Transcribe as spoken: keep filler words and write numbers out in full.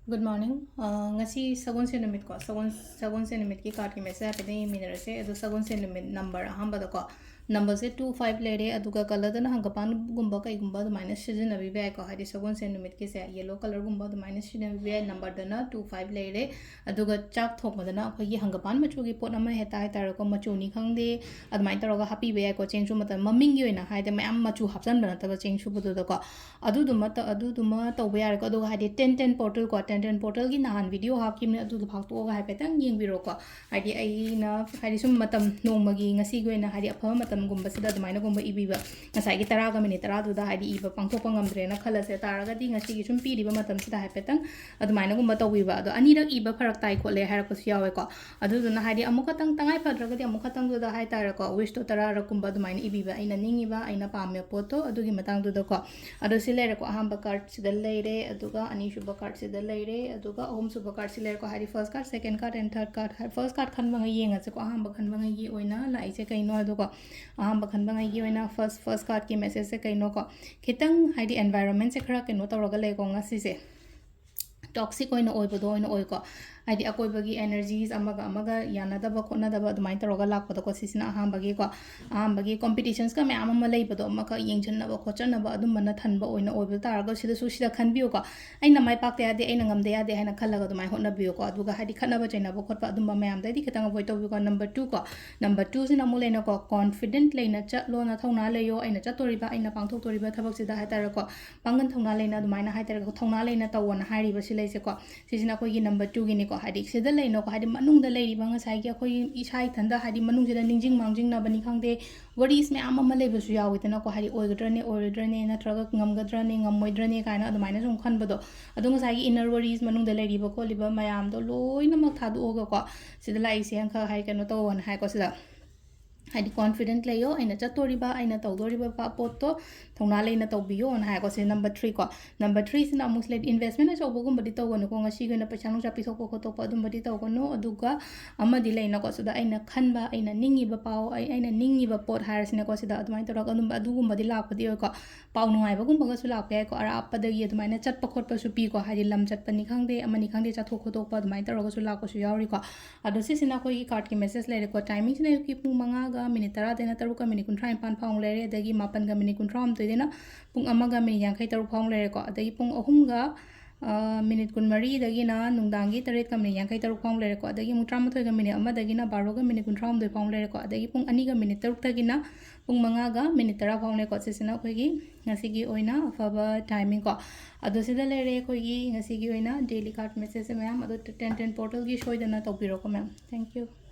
Good morning. ꯑ, ꯉꯁꯤ ꯁꯒꯣꯜꯁꯦꯟ ꯅꯨꯃꯤꯠꯀꯣ, ꯁꯒꯣꯜ-, ꯁꯒꯣꯜꯁꯦꯟ ꯅꯨꯃꯤꯠꯀꯤ cardꯀꯤ message ꯍꯥꯏꯐꯦꯠꯇꯪ ꯌꯦꯡꯃꯤꯟꯅꯔꯁꯦ꯫ ꯑꯗꯣ ꯁꯒꯣꯜꯁꯦꯟ ꯅꯨꯃꯤꯠ number ꯑꯍꯥꯟꯕꯗꯀꯣ, numberꯁꯦ two five ꯂꯩꯔꯦ, ꯑꯗꯨꯒ colourꯗꯅ ꯍꯪꯒꯄꯥꯟꯒꯨꯝꯕ ꯀꯩꯒꯨꯝꯕ ꯑꯗꯨꯃꯥꯏꯅ ꯁꯤꯖꯤꯟꯅꯕꯤꯕ ꯌꯥꯏꯀꯣ, ꯍꯥꯏꯗꯤ ꯁꯒꯣꯜꯁꯦꯟ ꯅꯨꯃꯤꯠꯀꯤꯁꯦ yellow colourꯒꯨꯝꯕ ꯑꯗꯨꯃꯥꯏꯅ ꯁꯤꯖꯤꯟꯅꯕꯤꯕ ꯌꯥꯏ꯫ Numberꯗꯅ two five ꯂꯩꯔꯦ, ꯑꯗꯨꯒ ꯆꯥꯛ ꯊꯣꯡꯕꯗꯅ ꯑꯩꯈꯣꯏꯒꯤ ꯍꯪꯒꯄꯥꯟ ꯃꯆꯨꯒꯤ ꯄꯣꯠ ꯑꯃ ꯍꯦꯛꯇ ꯍꯥꯏꯇꯥꯔꯦꯀꯣ, ꯃꯆꯨꯅꯤ ꯈꯪꯗꯦ, ꯑꯗꯨꯃꯥꯏꯅ ꯇꯧꯔꯒ ꯍꯥꯞꯄꯤꯕ ꯌꯥꯏꯀꯣ꯫ ꯆꯦꯡꯁꯨ ꯃꯇꯝ ꯃꯃꯤꯡꯒꯤ ꯑꯣꯏꯅ ꯍꯥꯏꯗꯤ ꯃꯌꯥꯝ ꯃꯆꯨ ꯍꯥꯞꯆꯟꯕ ꯅꯠꯇꯕ ꯆꯦꯡ ꯁꯨꯕꯗꯨꯗꯀꯣ, ꯑꯗꯨꯗꯨꯃ ꯇ-, ꯑꯗꯨꯗꯨꯃ ꯇꯧꯕ ꯌꯥꯔꯦꯀꯣ꯫ ꯑꯗꯨꯒ ꯍꯥꯏꯗꯤ ten ten portalꯀꯣ, ten ten portalꯒꯤ ꯅꯍꯥꯟ video ꯍꯥꯞꯈꯤꯕꯅꯦ, ꯑꯗꯨꯗꯣ ꯐꯥꯛꯇꯣꯛꯑꯒ ꯍꯥꯏꯐꯦꯠꯇꯪ ꯌꯦꯡꯕꯤꯔꯣꯀꯣ꯫ ꯍꯥꯏꯗꯤ ꯑꯩꯅ ꯍꯥꯏꯗꯤ ꯁꯨꯝ ꯃꯇꯝ ꯅꯣꯡꯃꯒꯤ ꯉꯁꯤꯒꯤ ꯑꯣꯏꯅ ꯍꯥꯏꯗꯤ ꯑꯐꯕ ꯃꯇꯝꯒꯨꯝꯕꯁꯤꯗ ꯑꯗꯨꯃꯥꯏꯅꯒꯨꯝꯕ ꯏꯕꯤꯕ, ꯉꯁꯥꯏꯒꯤ ꯇꯔꯥꯒ minute ꯇꯔꯥꯗꯨꯗ ꯍꯥꯏꯗꯤ ꯏꯕ ꯄꯥꯡꯊꯣꯛꯄ ꯉꯝꯗ꯭ꯔꯦꯅ ꯈꯜꯂꯁꯦ, ꯇꯥꯔꯒꯗꯤ ꯉꯁꯤꯒꯤ ꯁꯨꯝ ꯄꯤꯔꯤꯕ ꯃꯇꯝꯁꯤꯗ ꯍꯥꯏꯐꯦꯠꯇꯪ ꯑꯗꯨꯃꯥꯏꯅꯒꯨꯝꯕ ꯇꯧꯕꯤꯕ꯫ ꯑꯗꯣ ꯑꯅꯤꯔꯛ ꯏꯕ ꯐꯔꯛ ꯇꯥꯏ ꯈꯣꯠꯂꯦ ꯍꯥꯏꯔꯛꯄꯁꯨ ꯌꯥꯎꯋꯦꯀꯣ꯫ ꯑꯗꯨꯗꯨꯅ ꯍꯥꯏꯗꯤ ꯑꯃꯨꯛ ꯈꯛꯇꯪ ꯇꯉꯥꯏ ꯐꯗ꯭ꯔꯒꯗꯤ ꯑꯃꯨꯛ ꯈꯛꯇꯪꯗꯨꯗ ꯍꯥꯏꯇꯥꯔꯦꯀꯣ, wishꯇꯣ ꯇꯔꯥꯔꯛꯀꯨꯝꯕ ꯑꯗꯨꯃꯥꯏꯅ ꯏꯕꯤꯕ, ꯑꯩꯅ ꯅꯤꯡꯉꯤꯕ, ꯑꯩꯅ ꯄꯥꯝꯃꯤꯕ ꯄꯣꯠꯇꯣ ꯑꯗꯨꯒꯤ ꯃꯇꯥꯡꯗꯨꯗꯀꯣ꯫ ꯑꯗꯣ ꯁꯤ ꯂꯩꯔꯦꯀꯣ, ꯑꯍꯥꯟꯕ cardꯁꯤꯗ ꯂꯩꯔꯦ, ꯑꯗꯨꯒ ꯑꯅꯤꯁꯨꯕ cardꯁꯤꯗ ꯂꯩꯔꯦ, ꯑꯗꯨꯒ ꯑꯍꯨꯝꯁꯨꯕ cardꯁꯤ ꯂꯩꯔꯦꯀꯣ꯫ ꯍꯥꯏꯗꯤ first card, second card and third card꯫ First card ꯈꯟꯕꯉꯩ ꯌꯦꯡꯉꯁꯦꯀꯣ, ꯑꯍꯥꯟꯕ ꯈꯟꯕꯉꯩꯒꯤ ꯑꯣꯏꯅ ꯂꯥꯛꯏꯁꯦ ꯀꯩꯅꯣ ꯑꯗꯨꯒ ꯑꯍꯥꯟꯕ ꯈꯟꯕꯉꯩꯒꯤ ꯑꯣꯏꯅ first, first cardꯀꯤ messageꯁꯦ ꯀꯩꯅꯣꯀꯣ, ꯈꯤꯇꯪ ꯍꯥꯏꯗꯤ environmentꯁꯦ ꯈꯔ ꯀꯩꯅꯣ ꯇꯧꯔꯒ ꯂꯩꯀꯣ ꯉꯁꯤꯁꯦ꯫ Toxic ꯑꯣꯏꯅ ꯑꯣꯏꯕꯗꯣ ꯑꯣꯏꯅ ꯑꯣꯏꯀꯣ꯫ ꯍꯥꯏꯗꯤ ꯑꯀꯣꯏꯕꯒꯤ energies ꯑꯃꯒ ꯑꯃꯒ ꯌꯥꯅꯗꯕ ꯈꯣꯠꯅꯗꯕ ꯑꯗꯨꯃꯥꯏꯅ ꯇꯧꯔꯒ ꯂꯥꯛꯄꯗꯣꯀꯣ, ꯁꯤꯁꯤꯅ ꯑꯍꯥꯟꯕꯒꯤꯀꯣ꯫ ꯑꯍꯥꯟꯕꯒꯤ competitionsꯀ ꯃꯌꯥꯝ ꯑꯃ ꯂꯩꯕꯗꯣ, ꯑꯃꯈꯛ ꯌꯦꯡꯁꯤꯟꯅꯕ ꯈꯣꯠꯆꯟꯅꯕ ꯑꯗꯨꯝꯕꯅ ꯊꯟꯕ ꯑꯣꯏꯅ ꯑꯣꯏꯕ ꯇꯥꯔꯒꯁꯨ ꯁꯤꯗꯁꯨ ꯁꯤꯗ ꯈꯟꯕꯤꯌꯨꯀꯣ꯫ ꯑꯩꯅ ꯃꯥꯏ ꯄꯥꯛꯇ ꯌꯥꯗꯦ, ꯑꯩꯅ ꯉꯝꯗ ꯌꯥꯗꯦ ꯍꯥꯏꯅ ꯈꯜꯂꯒ ꯑꯗꯨꯃꯥꯏꯅ ꯍꯣꯠꯅꯕꯤꯌꯨꯀꯣ꯫ ꯑꯗꯨꯒ ꯍꯥꯏꯗꯤ ꯈꯠꯅꯕ ꯆꯩꯅꯕ ꯈꯣꯠꯄ ꯑꯗꯨꯝꯕ ꯃꯌꯥꯝꯗꯩꯗꯤ ꯈꯤꯇꯪ avoid ꯇꯧꯕꯤꯌꯨꯀꯣ꯫ Number two ꯀꯣ, number twoꯁꯤꯅ ꯑꯃꯨꯛ ꯂꯩꯅꯀꯣ, confident ꯂꯩꯅ ꯆꯠꯂꯣ, ꯅꯊꯧꯅꯥ ꯂꯩꯌꯣ, ꯑꯩꯅ ꯆꯠꯇꯣꯔꯤꯕ, ꯑꯩꯅ ꯄꯥꯡꯊꯣꯛꯇꯣꯔꯤꯕ ꯊꯕꯛꯁꯤꯗ ꯍꯥꯏꯇꯥꯔꯦꯀꯣ, ꯄꯥꯡꯒꯜ ꯊꯧꯅꯥ ꯂꯩꯅ ꯑꯗꯨꯃꯥꯏꯅ ꯍꯥꯏꯇꯥꯔꯦꯀꯣ, ꯊꯧꯅꯥ ꯂꯩꯅ ꯇꯧꯋꯣꯅ ꯍꯥꯏꯔꯤꯕ ꯁꯤ ꯂꯩꯁꯦꯀꯣ꯫ ꯁꯤꯁꯤꯅ ꯑꯩꯈꯣꯏꯒꯤ number twoꯒꯤꯅꯤꯀꯣ꯫ ꯍꯥꯏꯗꯤ ꯁꯤꯗ ꯂꯩꯅꯀꯣ, ꯍꯥꯏꯗꯤ ꯃꯅꯨꯡꯗ ꯂꯩꯔꯤꯕ ꯉꯁꯥꯏꯒꯤ ꯑꯩꯈꯣꯏ ꯏꯁꯥ ꯏꯊꯟꯗ ꯍꯥꯏꯗꯤ ꯃꯅꯨꯡꯁꯤꯗ ꯅꯤꯡꯁꯤꯡ ꯃꯥꯡꯖꯤꯡꯅꯕꯅꯤ ꯈꯪꯗꯦ, worries ꯃꯌꯥꯝ ꯑꯃ ꯂꯩꯕꯁꯨ ꯌꯥꯎꯋꯤꯗꯅꯀꯣ꯫ ꯍꯥꯏꯗꯤ ꯑꯣꯏꯒꯗ꯭ꯔꯅꯦ, ꯑꯣꯏꯔꯣꯏꯗ꯭ꯔꯅꯦ, ꯅꯠꯇ꯭ꯔꯒ ꯉꯝꯒꯗ꯭ꯔꯅꯦ, ꯉꯝꯃꯣꯏꯗ꯭ꯔꯅꯦ ꯀꯥꯏꯅ ꯑꯗꯨꯃꯥꯏꯅ ꯁꯨꯝ ꯈꯟꯕꯗꯣ꯫ ꯑꯗꯣ ꯉꯁꯥꯏꯒꯤ inner worries ꯃꯅꯨꯡꯗ ꯂꯩꯔꯤꯕ ꯈꯣꯠꯂꯤꯕ ꯃꯌꯥꯝꯗꯣ ꯂꯣꯏꯅꯃꯛ ꯊꯥꯗꯣꯛꯑꯒꯀꯣ, ꯁꯤꯗ ꯂꯥꯛꯏꯁꯦ ꯑꯪꯀ ꯍꯥꯏ ꯀꯩꯅꯣ ꯇꯧꯋꯣꯅ ꯍꯥꯏꯀꯣ ꯁꯤꯗ꯫ ꯍꯥꯏꯗꯤ confident ꯂꯩꯌꯣ, ꯑꯩꯅ ꯆꯠꯇꯣꯔꯤꯕ, ꯑꯩꯅ ꯇꯧꯗꯣꯔꯤꯕ ꯄ-, ꯄꯣꯠꯇꯣ ꯊꯧꯅꯥ ꯂꯩꯅ ꯇꯧꯕꯤꯌꯣꯅ ꯍꯥꯏꯀꯣ꯫ ꯁꯤ number three ꯀꯣ꯫ Number three ꯁꯤꯅ ꯑꯃꯨꯛ ꯁꯤꯗ investment ꯑꯆꯧꯕꯒꯨꯝꯕꯗꯤ ꯇꯧꯒꯅꯨꯀꯣ, ꯉꯁꯤꯒꯤ ꯑꯣꯏꯅ ꯄꯩꯁꯥ ꯅꯨꯡꯁꯥ ꯄꯤꯊꯣꯛꯄ ꯈꯣꯠꯇꯣꯛꯄ ꯑꯗꯨꯝꯕꯗꯤ ꯇꯧꯒꯅꯨ꯫ ꯑꯗꯨꯒ ꯑꯃꯗꯤ ꯂꯩꯅꯀꯣ, ꯁꯤꯗ ꯑꯩꯅ ꯈꯟꯕ, ꯑꯩꯅ ꯅꯤꯡꯉꯤꯕ ꯄꯥꯎ, ꯑꯩ, ꯑꯩꯅ ꯅꯤꯡꯉꯤꯕ ꯄꯣꯠ ꯍꯥꯏꯔꯁꯤꯅꯦꯀꯣ, ꯁꯤꯗ ꯑꯗꯨꯃꯥꯏꯅ ꯇꯧꯔꯒ ꯑꯗꯨꯝꯕ, ꯑꯗꯨꯒꯨꯝꯕꯗꯤ ꯂꯥꯛꯄꯗꯤ ꯑꯣꯏꯀꯣ꯫ ꯄꯥꯎ ꯅꯨꯡꯉꯥꯏꯕꯒꯨꯝꯕꯒꯁꯨ ꯂꯥꯛꯄ ꯌꯥꯏꯀꯣ, ꯑꯔꯥꯞꯄꯗꯒꯤ ꯑꯗꯨꯃꯥꯏꯅ ꯆꯠꯄ ꯈꯣꯠꯄꯁꯨ ꯄꯤꯀꯣ, ꯍꯥꯏꯗꯤ ꯂꯝ ꯆꯠꯄꯅꯤ ꯈꯪꯗꯦ, ꯑꯃꯅꯤ ꯈꯪꯗꯦ, ꯆꯠꯊꯣꯛ ꯈꯣꯠꯇꯣꯛꯄ ꯑꯗꯨꯃꯥꯏꯅ ꯇꯧꯔꯒꯁꯨ ꯂꯥꯛꯄꯁꯨ ꯌꯥꯎꯔꯤꯀꯣ꯫ ꯑꯗꯣ ꯁꯤꯁꯤꯅ ꯑꯩꯈꯣꯏꯒꯤ cardꯀꯤ message ꯂꯩꯔꯦꯀꯣ꯫ Timingꯁꯤꯅ ꯑꯌꯨꯛꯀꯤ ꯄꯨꯡ ꯃꯉꯥꯒ minute ꯇꯔꯥꯗꯩꯅ ꯇꯔꯨꯛꯀ minute ꯀꯨꯟꯊ꯭ꯔꯥ ꯅꯤꯄꯥꯟ ꯐꯥꯎ ꯂꯩꯔꯦ, ꯑꯗꯒꯤ ꯃꯥꯄꯟꯒ minute ꯀꯨꯟꯊ꯭ꯔꯥ ꯍꯨꯝꯗꯣꯏꯗꯩꯅ ꯄꯨꯡ ꯑꯃꯒ minute ꯌꯥꯡꯈꯩ ꯇꯔꯨꯛ ꯐꯥꯎ ꯂꯩꯔꯦꯀꯣ꯫ ꯑꯗꯒꯤ ꯄꯨꯡ ꯑꯍꯨꯝꯒ, ꯑ, minute ꯀꯨꯟꯃꯔꯤꯗꯒꯤꯅ ꯅꯨꯡꯗꯥꯡꯒꯤ ꯇꯔꯦꯠꯀ minute ꯌꯥꯡꯈꯩ ꯇꯔꯨꯛ ꯐꯥꯎ ꯂꯩꯔꯦꯀꯣ꯫ ꯑꯗꯒꯤ ꯑꯃꯨꯛ ꯇꯔꯥꯃꯥꯊꯣꯏꯒ minute ꯑꯃꯗꯒꯤꯅ ꯕꯥꯔꯣꯒ minute ꯀꯨꯟꯊ꯭ꯔꯥ ꯍꯨꯝꯗꯣꯏ ꯐꯥꯎ ꯂꯩꯔꯦꯀꯣ꯫ ꯑꯗꯒꯤ ꯄꯨꯡ ꯑꯅꯤꯒ minute ꯇꯔꯨꯛꯇꯒꯤꯅ ꯄꯨꯡ ꯃꯉꯥꯒ minute ꯇꯔꯥ ꯐꯥꯎ ꯂꯩꯔꯦꯀꯣ꯫ ꯁꯤꯁꯤꯅ ꯑꯩꯈꯣꯏꯒꯤ ꯉꯁꯤꯒꯤ ꯑꯣꯏꯅ ꯑꯐꯕ timing ꯀꯣ꯫ ꯑꯗꯣ ꯁꯤꯗ ꯂꯩꯔꯦ ꯑꯩꯈꯣꯏꯒꯤ ꯉꯁꯤꯒꯤ ꯑꯣꯏꯅ daily card message ꯃꯌꯥꯝ꯫ ꯑꯗꯣ ten ten portalꯒꯤ ꯁꯣꯏꯗꯅ ꯇꯧꯕꯤꯔꯣꯀꯣ, ma'am꯫ Thank you꯫